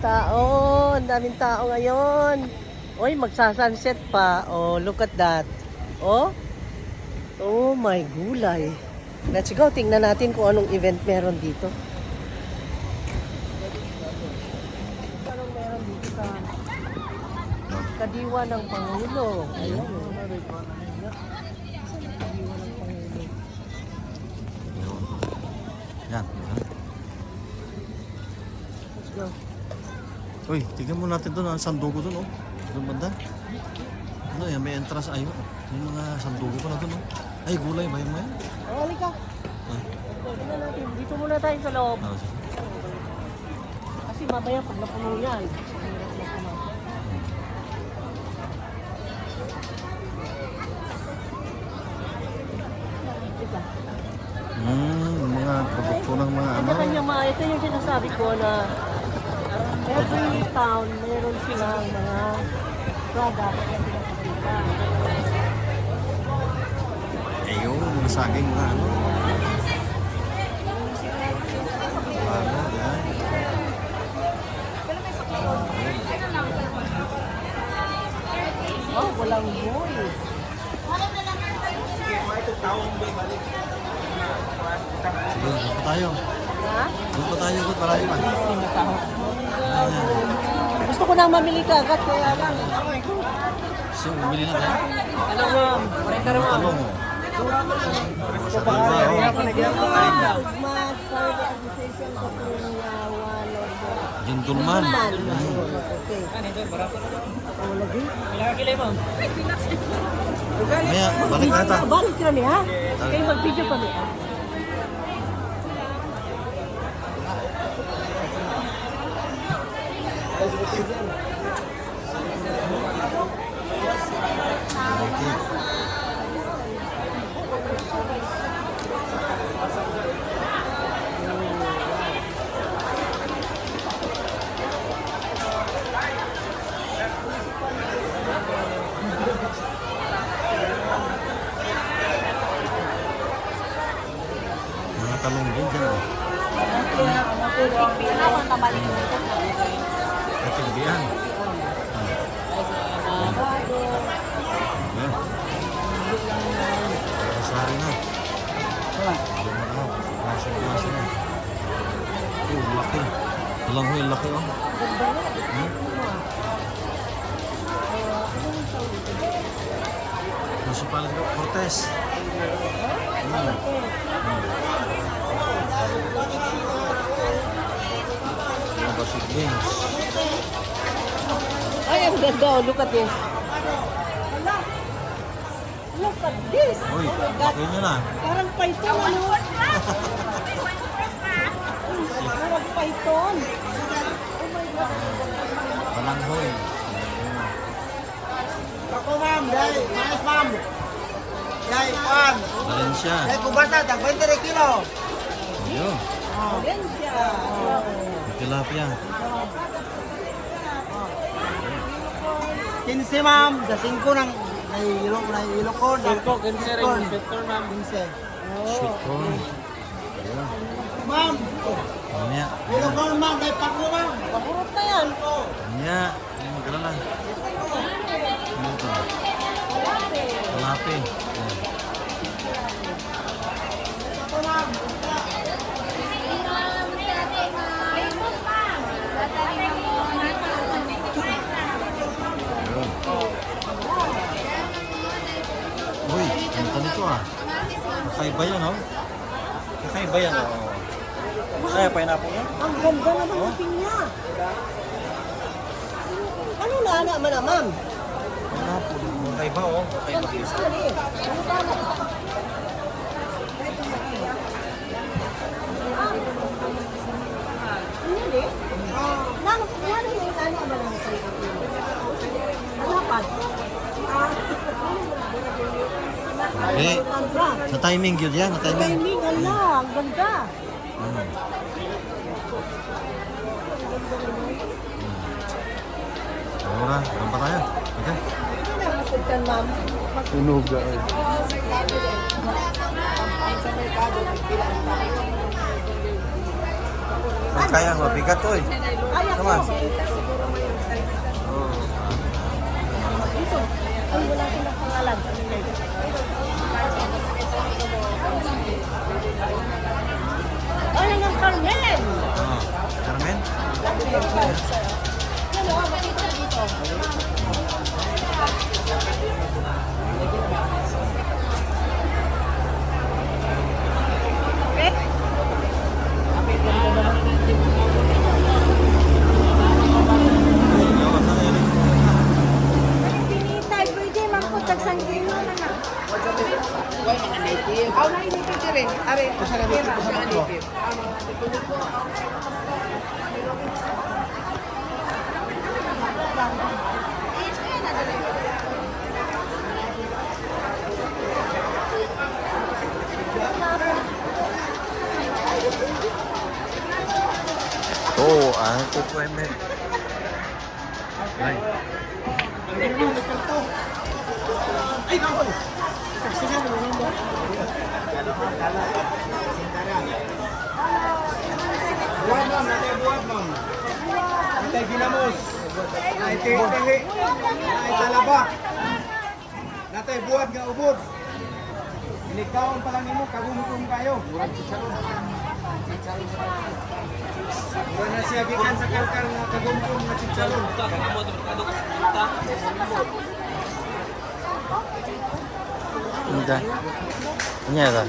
Tao. Ang daming tao ngayon. Oy, magsasunset pa. Oh, look at that. Oh. Oh my gulay. Let's go. Tingnan natin kung anong event meron dito. Anong meron dito sa Kadiwa ng Pangulo. Ayan. Oh. Kadiwa ng Pangulo. Yan. Yan. Let's go. Uy, tignan mo natin doon. Ang sandugo doon, oh. Doon banda. Ano yan? May entrance. Ayun. Yung mga sandugo pa na doon, oh. Ay, gulay ba yun? Oh, halika. Ah, Tingnan natin. Dito muna tayo sa loob. ah, sige. Kasi mamaya pag napuno yan, mahirap na pumasok. Ika. Mga produkto ng mga ano. Kanya-kanya mga, ito yung sinasabi ko na every town meron silang mga product na pinapakita. Ayun, mga saging mga ano. Ano, yan. Oh, walang voice. Sige, doon pa tayo. Ha? Doon pa tayo, doon malayo pa. Ayan. Gusto ko nang mamili ka agad, kaya lang. So, bumili na tayo. Hello, ma'am. Mga talong, oh. Sa diba, oh. Ugmat, Private Association, Kapunyawan, Gentleman. Okay. Oh, lagi. Maya, balik na ta. Balik ka ni ha? Kayo mag-video pa niya. Okay. Mga talong din dyan, oh. Katigbian. Ayan. Sari na. Nasa na. Oh, laki. Alam ko yung laki, oh. Hmm? Municipality of Cortez. Mga basig beans. Ay, ang ganda. Oh, look at this. Hala. Look at this. Uy, Oh my God. laki nyo na. Parang python, ano? Parang python. Oh my God. Balanghoy. Ako ma'am, dahil mais ma'am. Dahil kwan. Valencia. Dahil kubasa, tag 20 kilo. Ayun. Valencia. May tilapia. 15 ma'am, sa 5 nang nahihilo ko, nahihilo ko. 5, 15 rin, ma'am. 15. Sweet corn. Ayun. Ma'am, oh, Mamaya. hilo ko ma'am, dahil pako ma'am. Pakurot na yan. Mamaya. Hindi magalala. Ano ito? Kalape. Ayan. Ayun. Uy, ganda nito ah. Kakaiba yan, oh. Kakaiba yan, oh. Kaya pineapple yan? Ang ganda naman ng pinya. Ano na anak man ah, ma'am? Pineapple. Kakaiba, oh. Kakaiba. Ano eh? Ano ba na? Ano yun eh? Nang, ano yung ano ba lang sa'yo? Alapad. Ah. Eh, Sandra. sa timing yun yan, sa timing. Timing, ala, ang ganda. Mura, doon pa tayo. Okay. Ano na mapuntan, ma'am? Tunog Sa merkado, nagpila ang tao. Ang kaya, mabigat to eh. Kaya Come ko. on. Oh. Dito. Ay, wala silang pangalan. Ay, ang Carmen! Oh. Carmen? Ano, makita dito. Okay? Pinitay, pwede man po tagsangkino na na. Aw na inipit rin. Are, pera, siya native. Oo, ang kukweme. Ay. Buwag ma'am, natay buwag ma'am. Natay ginamos. Natay tehe. Natay talaba. Natay buwag nga ubod. Inikaon pa lang nimo kagumgum kayo. Murag chicharon. Mura na siya gikan sa kalkal nga kagumgum nga chicharon. Hindi. Ano yan?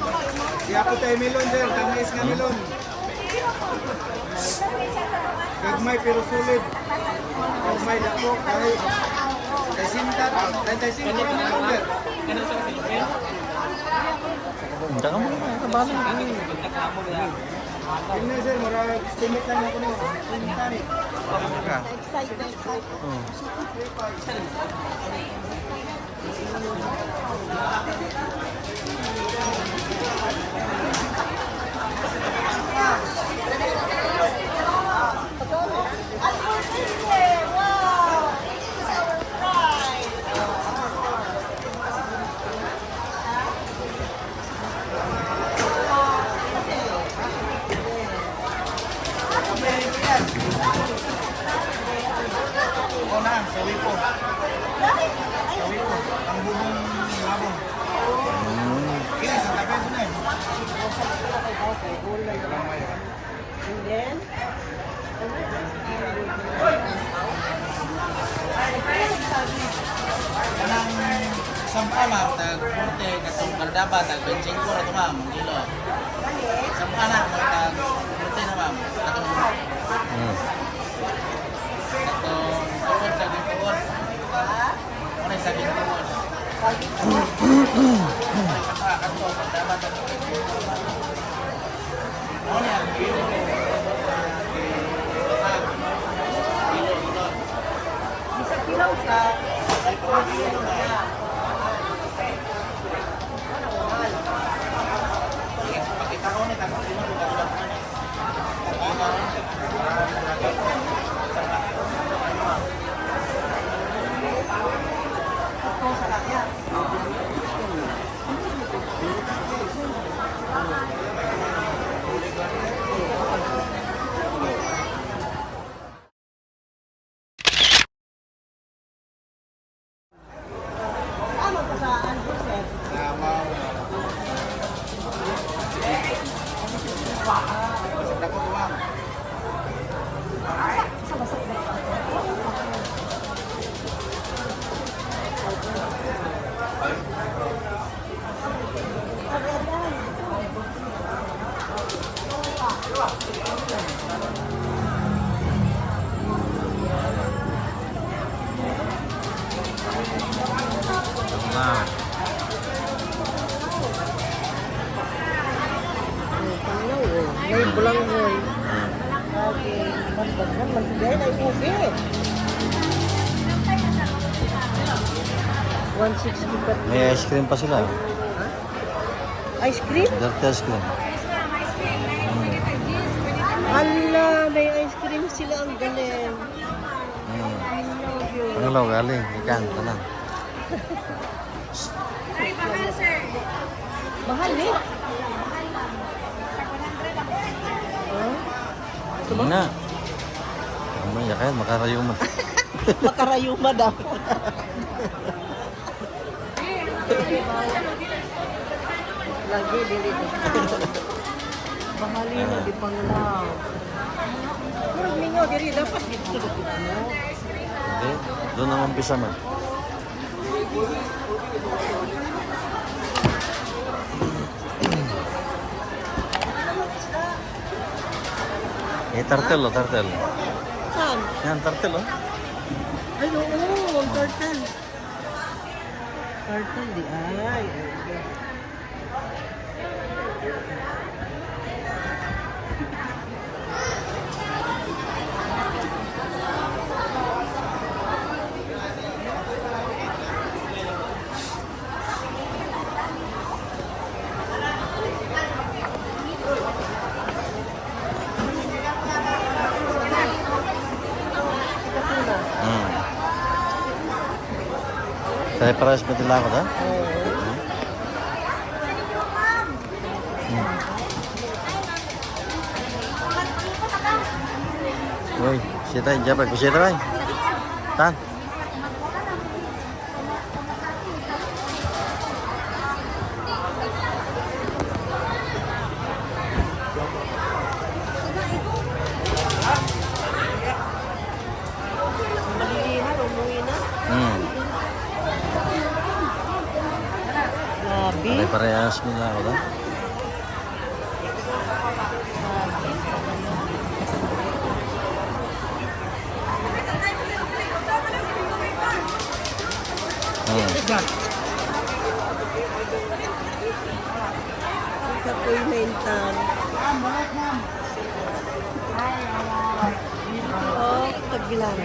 Siya po tayo melon sir, tamais nga melon. Gagmay pero solid. Gagmay dako kay kay sinta, 35 ra melon sir. Hindi ka muna, kabalo. Tingnan sir, mura estimate lang ako no. Sinta ni. Excited, excited. Oh. Wow! This is our pride! O na, sawi po. Sawi po. Ang bubong labong. Kaya sa tabi ko na eh. And then, Kanang sampa ma'am, tag 40, katong kaldaba, tag 25 na to ma'am, kilo. Sampa na, tag 40 na ma'am. Katong katong tuod, saging tuod. Ano yung saging tuod? Sampa, katong kaldaba, tag 25. Ano yan? Kilo. Kilo, kilo. isa kilaw sa Pakita ko ni, tag lima, kung katulad ko ni. Ano pa sa ano, sir? Tama. Sa dako ko ma'am. Sa basak na. Wow. Panglaw, oh. May bulanghoy. Okay. Magdaghan, magbigay na yung ubi. 160 pa. May ice cream pa sila. Ice cream? Dirty ice cream. Ala, may ice cream sila. Ang galing. Pangalaw, galing. Ikan, tanan. Ay, mahal sir. Mahal eh. Mahal lang. Tag 100 ako. Huh? Gusto mo? Na. Ano ya kaya makarayuma. Makarayuma daw. Lagi, dili. Bahali na, di panglaw. Murag mingaw, diri, dapat dito. Mo. Hindi. Doon ang umpisa man. Eh, turtle oh, turtle. Saan? Yan, turtle oh. Ay, oo, ang turtle. Turtle, di ay. Kaya parehas ba nila ako da? Oo. Uy, sita, japay, kusita bay. Tan. Malilihan, umuwi na. Grabe. Pare-parehas nila ako da. Kapoy na in town. Oh, tagbilang.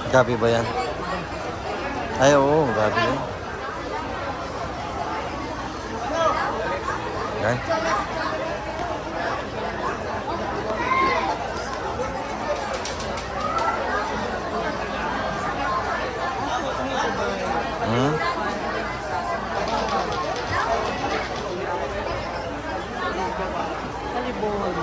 Gabi ba yan? Ay, oo, gabi yan. Yan. Talibon.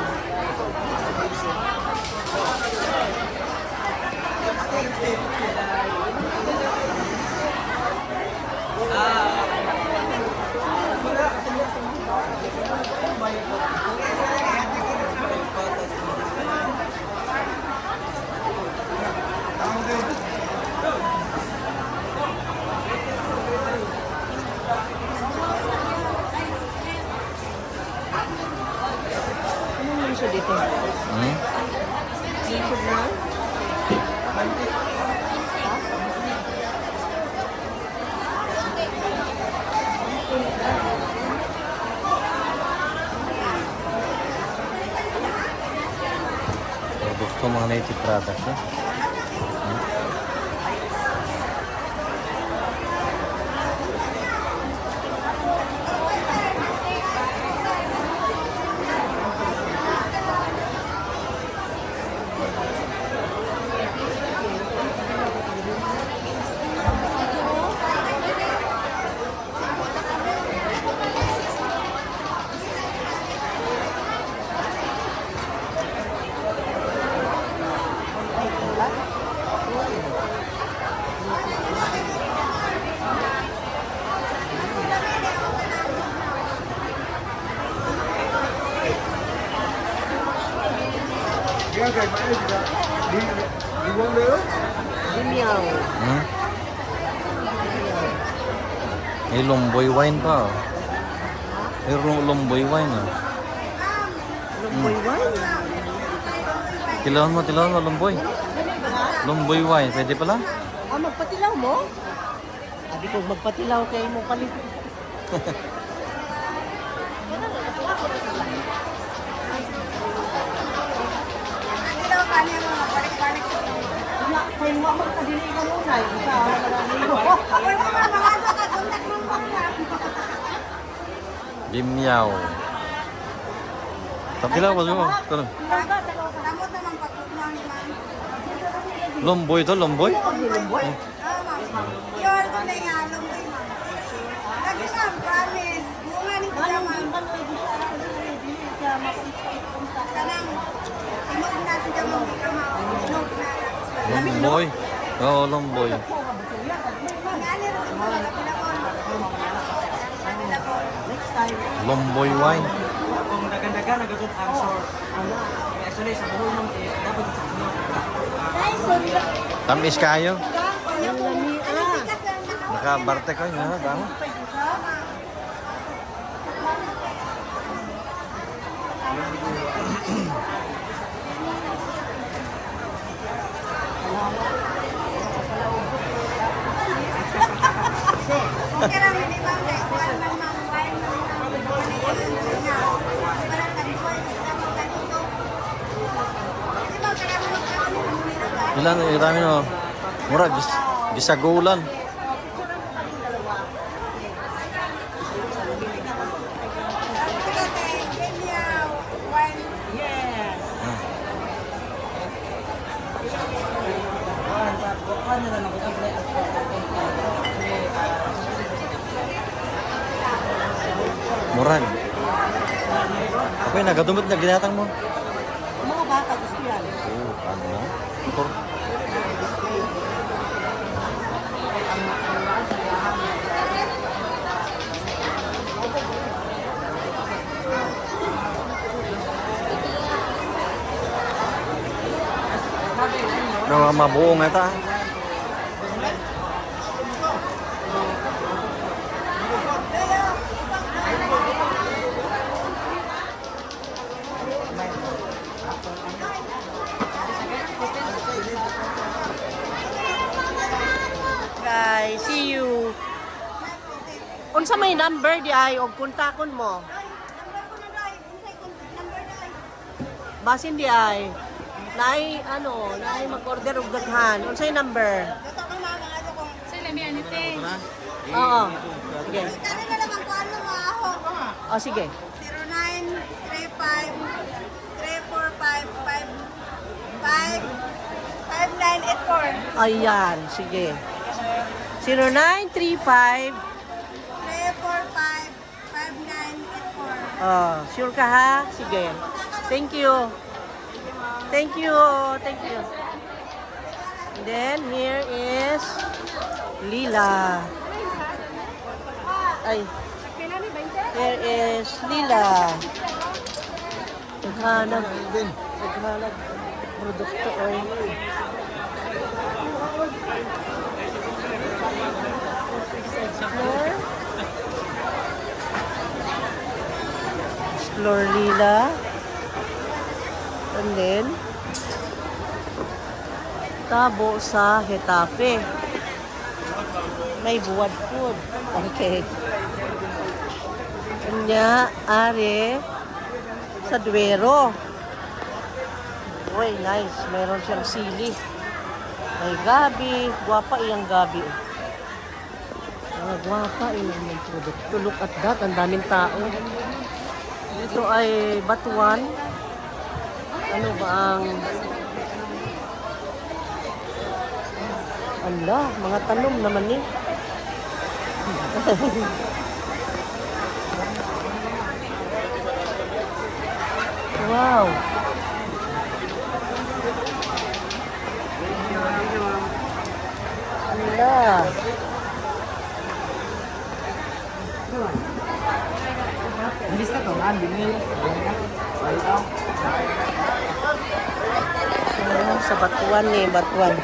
Anong lungsod dito? Hmm? Lungsod na? Produkto mga native products. Eh? Dimiyaw. May lomboy wine pa. Oh. May lomboy wine. Oh. Lumboy wine? Tilawan mo, lomboy. Lomboy wine, pwede pala? Ah, magpatilaw mo? Sabi ko, magpatilaw kay mo palit. Ano kanya mo, balik-balik. Wala, kay mo man kadili ka muna. Isa, wala na niyo. Ako mo mga mga sa kakontak mo pa. Gimyaw. Tapila mo mo. Tara. Kamot naman pagkukmang, ma'am. Lomboy to, lomboy? Ah, ma'am. Pure ko na nga, lunggoy, ma'am. Lagi, ma'am, promise. Bunga ni siya, ma'am. Kanang, inog na siya, ma'am. Ikaw, ma'am. Inog na. Lomboy. Oo, lomboy. Ngani rin ko na kapilakon. Kapilakon. Next time. Lomboy wine. Kung dagan-dagan nagatong ang source. Actually, sa buong ma'am, eh, dapat sa sunod. Tamis kayo. Ang lami ah. Naka-barte kayo, ha? Damo. Okay lang, hindi ma'am. Kay kuwan man, ma'am. Wine man, ma'am. Ano yun, yun nga. Parang tagbuhay na siya, ma'am. Kay so, di ba, kailangan magkaroon ng numero ka? Ilan, dami no. Mura, gisagulan. Tapos ikaw, kay Kenya, wine. Yes. Murag. Okay, nagadumot na ginatang mo. Mga bata gusto yan. Oo, ano na? Motor. Nawa mabuo nga ta. Guys, see you. Unsa may number di ay og kontakon mo? Roy, number ko na, Roy. Unsay contact number, Roy? Basin di ay naay ano, naay mag-order og daghan. Unsay number? Basta ko mga mga ano kung Oo. Sige. Kano na lang ang kuan mo, mga aho. O sige. 0935 345 5 5984. Ayan, sige. 0935. 345 5984. Oh, sure ka ha? Sige. Thank you. Thank you. Thank you. And then here is Lila. Ay. Here is Lila. Naghanap. Naghanap produkto oy. Explore. Explore Lila. And then, tabo sa Hetafe. May buwad food. Okay. Kanya, are, sa Duero. Uy, nice. Meron siyang sili. May gabi. Gwapa iyang gabi. Mga gwapa iyang may produkto. Look at that. Ang daming tao. Ito ay batuan. Ano ba ang... Ala, mga tanom naman eh. Wow. Ala. Ano, sa batuan ni batuan.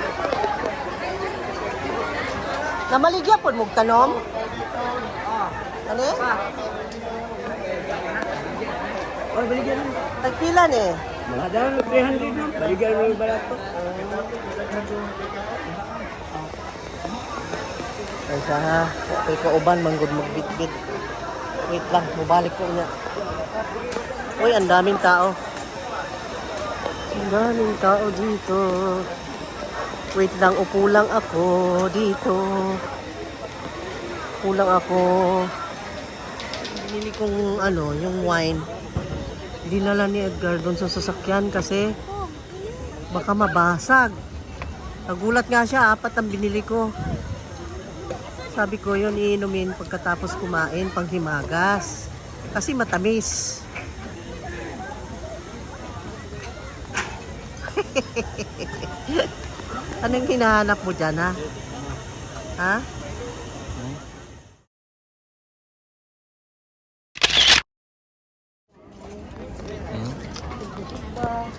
Namaligya po mo tanom? Ano? Oh, baligyan mo. Tagpila ni? Mga dami, 300 lang. Baligyan mo yung barato. Ay sa ha, kay kauban manggod magbitbit. Wait lang, mubalik ko niya. Uy, ang daming tao. Ang daming tao dito. Wait lang, upo lang ako dito. Upo lang ako. Binili kong ano, yung wine. Dinala ni Edgar doon sa sasakyan kasi baka mabasag. Nagulat nga siya, apat ang binili ko. Sabi ko yun iinumin pagkatapos kumain, panghimagas. Kasi matamis. Anong hinahanap mo dyan, ha? Ha? Hmm?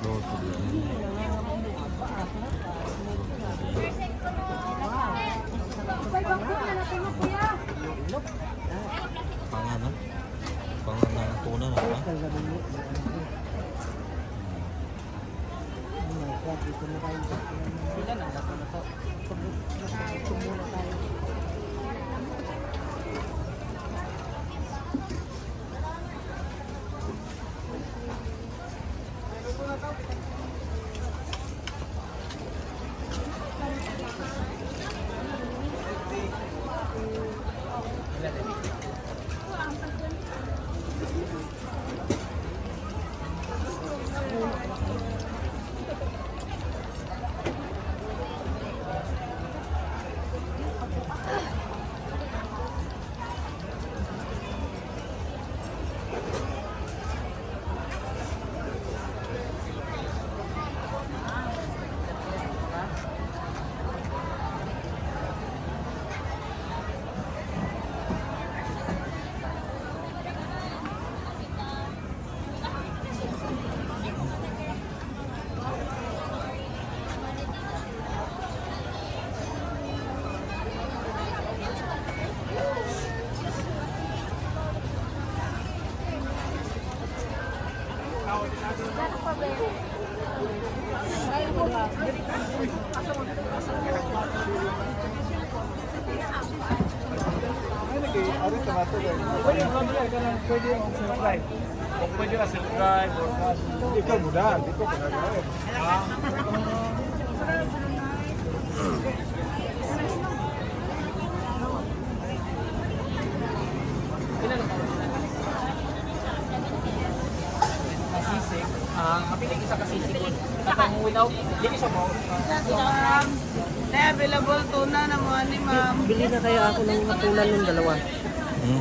Loto din. Panga na. Panga na ang tuna na ba? Oh my God, dito na tayo. Muna tayo. Pwede ka self-drive or Ikaw muna, dito ka na. Kasisig. Ang kapiling isa kasisig. Sa without, dili siya mo. Available tuna na mo ni ma'am. Bili na kaya ako ng hapunan ng dalawa. Hmm?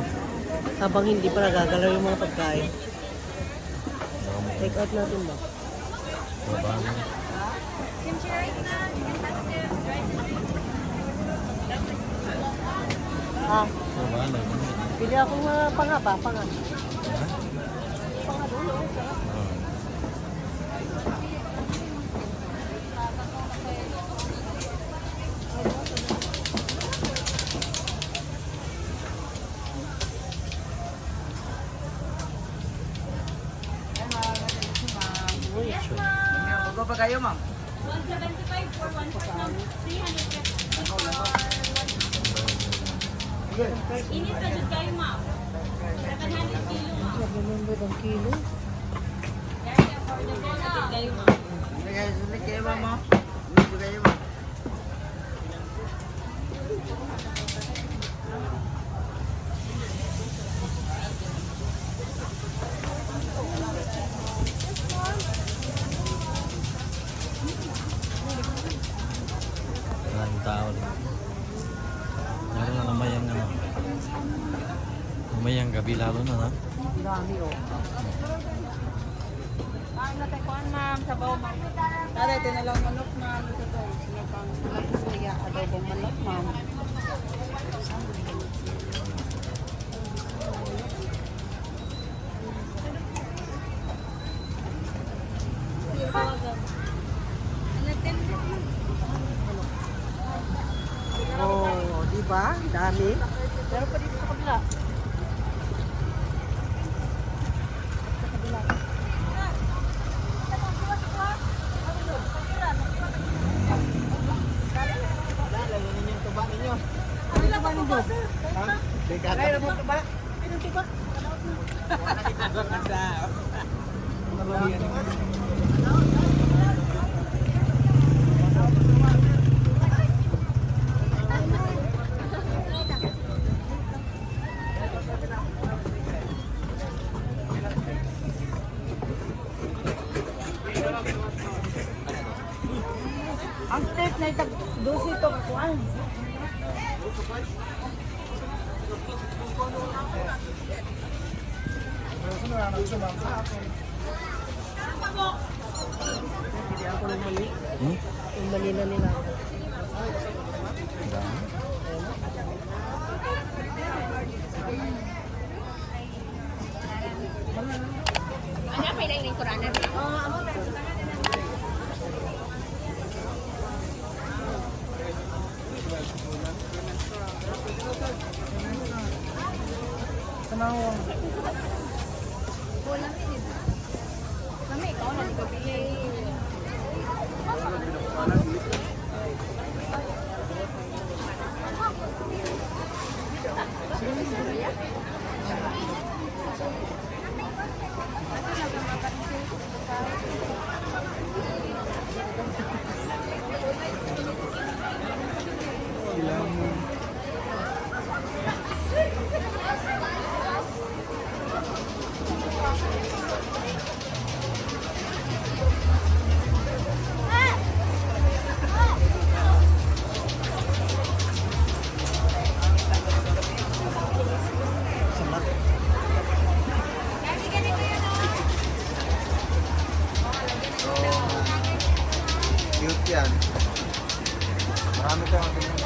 Habang hindi pa nagagalaw yung mga pagkain. Take out natin ba? Baba na. Ha? Baba na. Bili ako mga panga ba? Panga. Ha? Panga doon, oh. Sarap. Ah. Bago pa kayo, ma'am. 175 for 1 ma'am. 350 for 1. Init na jud kayo, ma'am. 700 kilo, ma'am. 700 ang kilo. Very affordable na jud kayo, ma'am. Kayo, ma'am. Kayo, ma'am. Maraming tao rin. Lalo na mamayang ano. Mamayang gabi lalo na na. Dami, oh. Tara, tinalang manok ma'am. Ito to. Sinapang kaya adobong manok ma'am. Oh, di ba? Dami. Meron pa dito sa kabila. Sa kabila. Ang steak na itag 12 to kakuan. Bili ako ng mali. Hmm? Yung mali na nila. Dami. Cute yan. Marami tayong tingnan.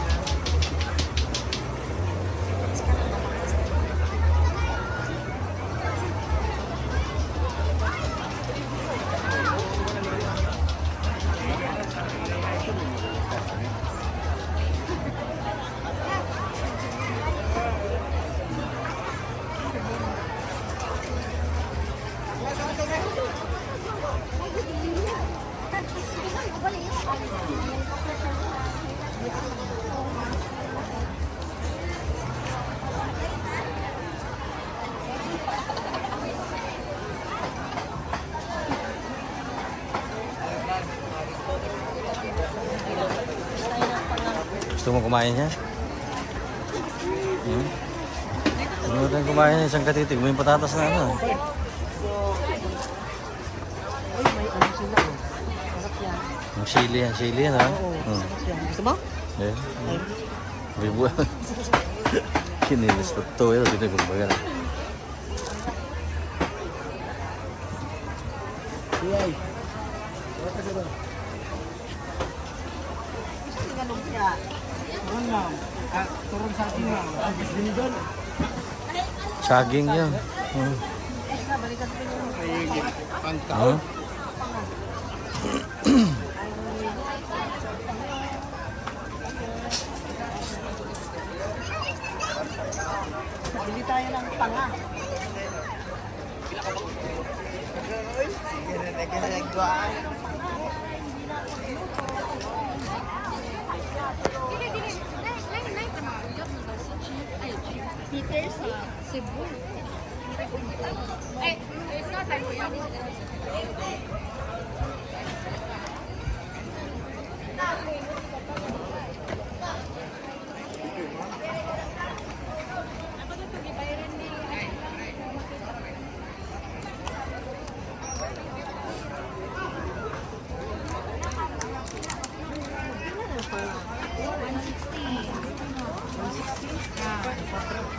Gusto mo kumain niya? Hmm? Gusto mo tayong kumain niya, isang katitig mo yung patatas na ano. Uy, may ano sila oh. Sarap yan. Yung sili yan ha? Oo, sarap yan. Gusto mo? Yeah. Ay, Bibu. Kinilis na to, ito tinagumbaga. gusto nga lumpia. Saging yan. Hmm. Huh? Bili tayo ng panga. Peter sa Cebu. Ay, it's not like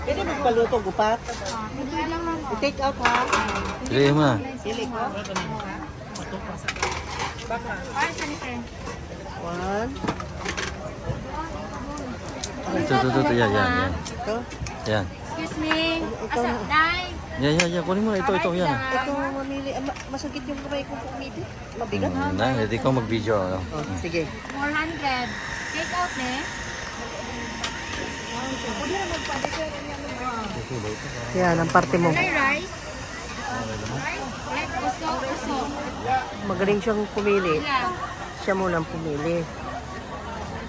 Pwede magpaluto, gupat. I-take out ha. Piliin mo na. Pili ko. One. Ito, ito, ito, ito. Yan, yan, yan. Ito. Yan. Excuse me. Asa, Nay. Yan, yan, yan. Kunin mo na. Ito, ito, yan. Ito, mamili. Ah, masakit yung kamay ko pumili. Mabigat. Na, hindi ko mag-video. Ano? Oh, sige. 400. Take out, ne? Yan, ang parte mo. May rice? Rice? Uso, uso. Magaling siyang pumili. Yeah. Siya muna ang pumili.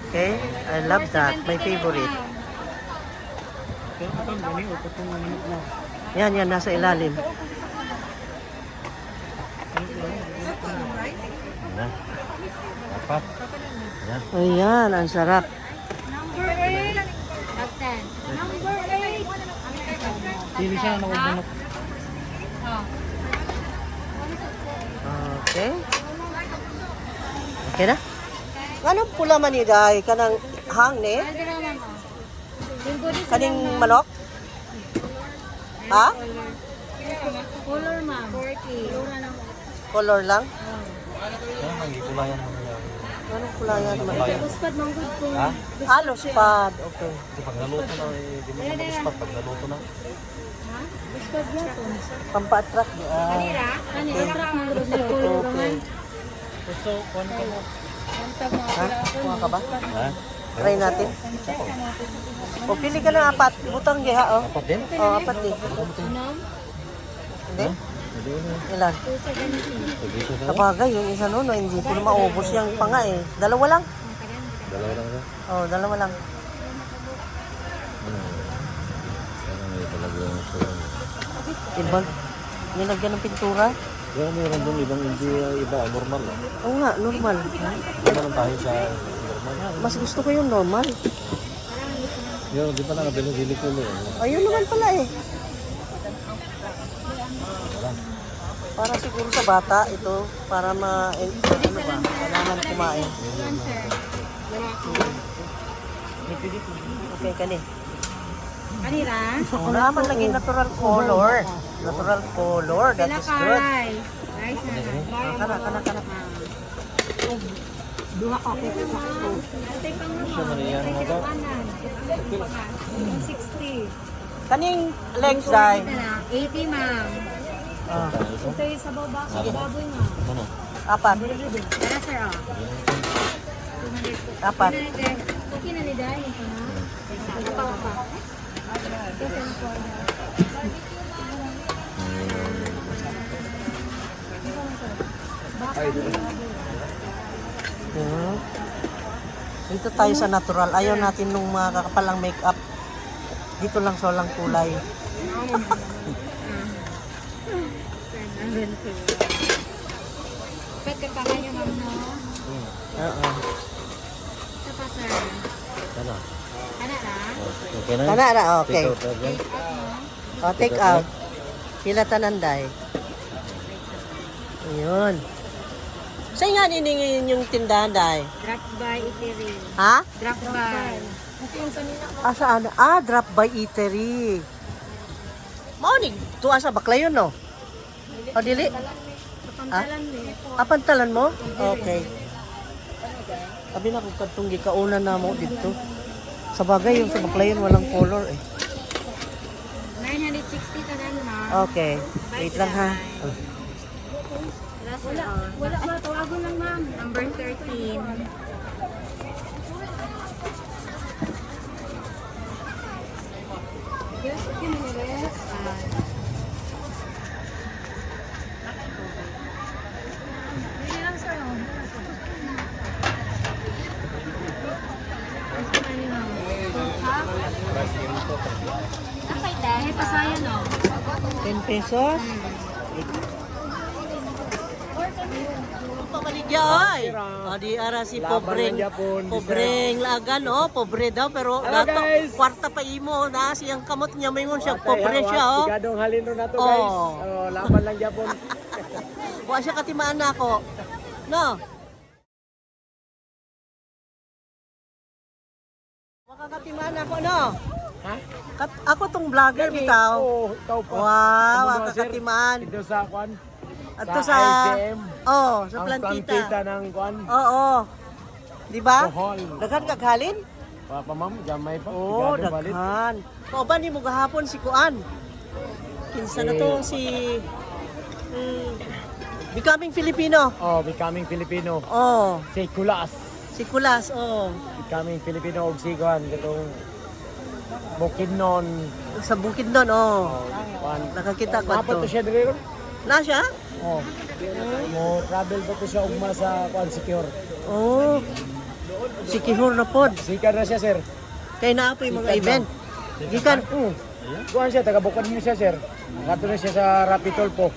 Okay? I love that. My favorite. Yan, yan. Nasa ilalim. Yan. Apat. Yan. Ayan, ang sarap. Number 8. Tag 10. Number 8. Dili siya na Oh. Okay. Okay na? Anong pula man ni day? Kanang hang ni? Kaning manok? Ha? Color, ma'am. 40. Color lang? Yan, nagkikulayan mo na yan. Anong kulayan naman? Uspad, manggod ko. Ha? Halos pad. Okay. Kasi pag naluto na, eh, di mo na maluspat. Pag naluto na. Uspad yapon. Pampa-attract. Ah. Kani, attract manggod na color Okay. Gusto, kuhan ka mo. Ha? Kuha ka ba? Ha? Try natin. O, pili ka ng apat. Butang giha, oh. Apat din? Oh, apat din. Hindi? Hindi na. Ilan? Pag-isa na. Sabagay, yung isa noon, no, hindi ko na maubos yung panga eh. Dalawa lang. Dalawa lang ba? Oh, dalawa lang. Ano? Ano may talaga yung sila. Ibang, nilagyan ng pintura. Pero meron doon ibang hindi iba, normal lang. Oo nga, normal. Iba lang tayo sa normal. Mas gusto ko yung normal. Yun, di ba nakabili dili kulo eh. Ayun naman pala eh. Para siguro sa bata ito, para ma, eh, ano ba, kailangan kumain. Okay, kani. Kanira? Oh, naman lagi natural color. Natural color, that is good. Rice. Rice na. Ah, kana, kana, kana. Siya man iyan mo ba? 60. Kaning legs dai. 80, ma'am. Ah, Ito yung sabaw ba? Baboy, ma'am. Ano? Apat. Tara, sir, oh. Apat. Okay na ni Day. Ito na. Apa, apa. Dito tayo sa natural. Ayaw natin nung mga kakapalang makeup. Dito lang sa walang kulay. Pwede ka pa kayo, ma'am, no? Oo. Ito pa, sir. Kana. Kana na? Okay na? Kana na, okay. Take out na dyan. Take out, no? Oh, take out. Pila tanan day. Ayun. Sa nga nining yung tindahan day? Drop by eatery. Ha? Drop by. Ah, saan? Ah, drop by eatery. Mao ni tuwa sa Baclayon no? O dili? Ah, ah, pantalan mo? Okay. Sabi na kung katong gikauna na mo dito. Sa bagay yung sa Baclayon walang color eh. 960 tanan, ma'am. Okay. Wait lang ha. Wala, wala ba? Tawagon lang, ma'am. Number 13. Yes, okay, Manires. Hindi lang, sir. Oh. Eh, pasayan, oh. 10 pesos. Pamaligya oy. O di ara si pobreng pobreng lagan oh, pobre daw pero Hello, gato guys. kwarta pa imo na siyang kamot niya maingon siya pobre siya oh. Tigadong halin ro nato guys. Oh. Oh, laban lang gyapon. Wa siya katimaan nako. No. Wa ka katimaan ako no. Ha? Ako tong vlogger bitaw. Oh, ikaw pa. Wow, Ano ako ba, sir? katimaan. Ito sa kwan. Adto sa sa ICM. Oh, sa Ang plantita. plantita ng kwan. Oo. Di ba? Bohol. Daghan kag halin? Pa pa ma'am, gamay pa. Oo, oh, Tigadong balit. daghan. Kauban ni mo gahapon si Kuan. Kinsa na to si Becoming Filipino. Oh, becoming Filipino. Oh, Si Kulas. si Kulas, oh. Becoming Filipino og si kwan katong Bukidnon. Sa bukid nun, oh. Oh, kwan. Nakakita ko Napot to. to siya diri ron. Na siya? Oh. Mo travel pa to siya ugma sa kwan secure. Oh. Si Kihur na pod. Sikat na siya, sir. Kay naa po yung mga Sikat na. event. Gikan. Kuan siya, taga Bukidnon siya, sir. Kato na siya sa Rapitol po.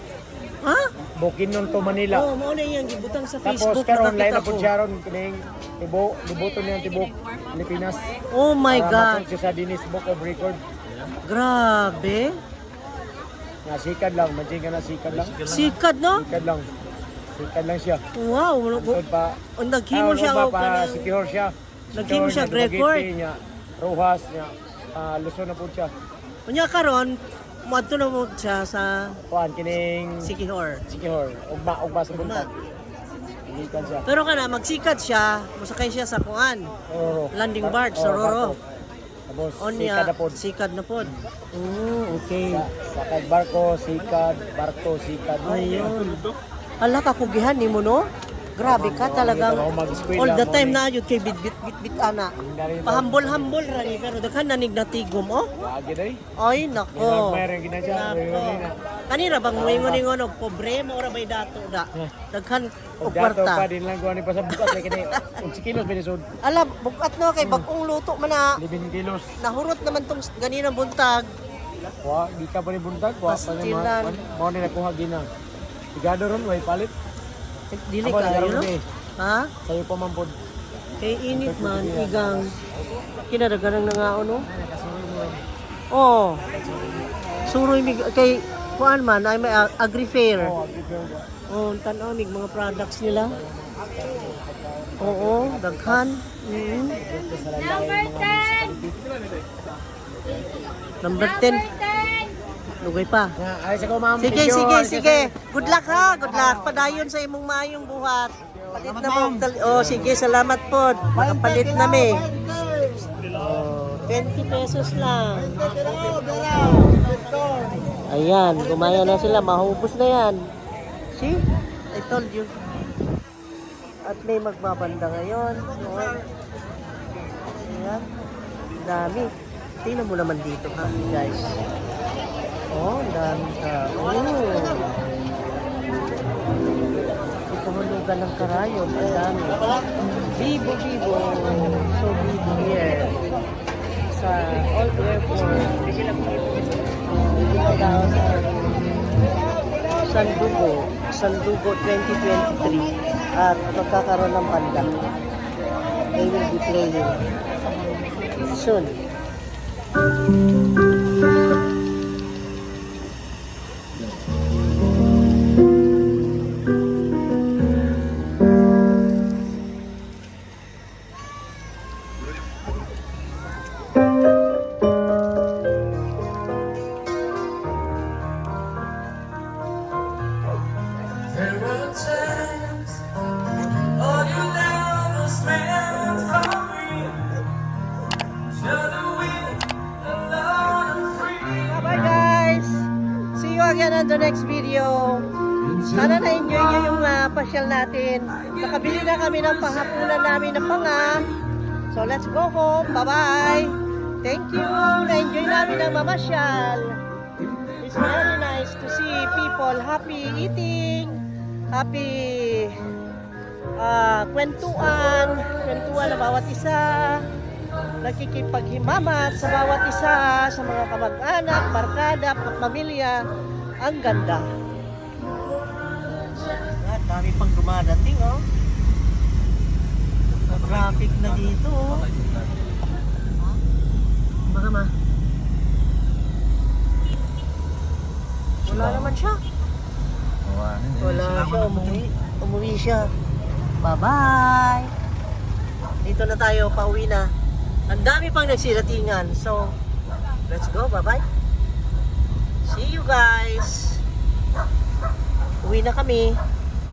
Ha? Bukidnon to Manila. Oh, mao na iyang gibutang sa Tapos Facebook karon line nakakita na po ko. siya ron kining tibo, libuto niya ang tibok Pilipinas. Oh my Para God. masok siya sa Guinness Book of Record. Grabe. Nga sikad lang, manjing ka na sikad lang. Sikad no? Sikad lang. Sikad lang siya. Wow, Tungkod pa. ang naghimo siya Ah, og pa kanang Sikihor siya. Naghimo siya Sikihor, niya, record. Dumaguete niya, Rojas niya. Ah, Luzon na po siya. Unya karon moadto na mo siya sa Kuan kining Sikihor. Sikihor. Ugma ugma sa buntag. Gikan siya. Pero kana magsikat siya, mosakay siya sa kuan. Roro. Landing barge sa Oo, Roro. barko. Tapos Onya, sikad na po. sikad na pod. Oh, okay. Sa, sakay barko, sikad, barko, sikad. Ayun. Ala kakugihan nimo, no? Grabe ka talagang Ako mag-eskwela, all the time mo na yun kay bitbit bitbit ana. Pahambol-hambol ra ni pero daghan na nig natigom, oh. Lagi day. Ay nako. Mayroon ginadya. Nako. Kanira bang moingon-ingon og pobre mo ra bay dato da. Daghan og Og dato kwarta. pa din lang kuha ni pa sa bukas kay kini. 11 kilos binisod. Ala, bugat no kay bag-ong luto man na. 11 kilos. Nahurot naman tong ganinang buntag. Wa di ka pa ni buntag, wa pa ni Pastilan. mga. Mao ni nakuha gina. Sigado ron way palit. Dili Abo, kayo, nagaroon no? ni. Ha? Sayo pa man pod. Kay init man, igang. Kinadaganang nangaon, no? Oh. Suroy mig kay kuan man ay may agri fair. Oh, agri fair ba. Oh, tan-aw mig mga products nila. Oo, daghan. Number 10! Number 10. Number 10! Lugay pa. Na, ay sa ko ma'am. Sige, Thank you. sige, Ay, sige. Good luck ha, good luck. Padayon sa imong maayong buhat. Palit na mo. Oh, sige, salamat po. Makapalit na mi. Oh, 20 pesos lang. Ayan, gumaya na sila. Mahubos na yan. See? I told you. At may magbabanda ngayon. Oh. Ayan. Dami. Tingnan mo naman dito, ha, guys. Oh, ang daming tao. Ikuhulugan ng karayom. Ang dami. Bibo, bibo. So, bibo here. Sa Old Airport. Dito daw sa Sandugo. Sandugo 2023. At magkakaroon ng banda. They will be playing soon. There were times all your love was meant for me. You're the wind, alone and free. Bye-bye, guys! See you again on the next video. Sana na-enjoy nyo yung pasyal natin. Nakabili na kami ng pahapunan namin ng panga. So let's go home. Bye-bye! Thank you! Na-enjoy namin ang mamasyal. It's very nice to see people happy eating, happy kwentuan, kwentuan na bawat isa, nakikipaghimamat sa bawat isa, sa mga kamag-anak, barkada, pamilya. Ang ganda. Ah, dami pang dumadating, oh. Traffic na dito, oh. Baka ma. Wala naman siya. Wala siya, umuwi. Umuwi siya. Bye-bye! Dito na tayo, pauwi na. Ang dami pang nagsiratingan. So, let's go. Bye-bye. See you guys. Uwi na kami.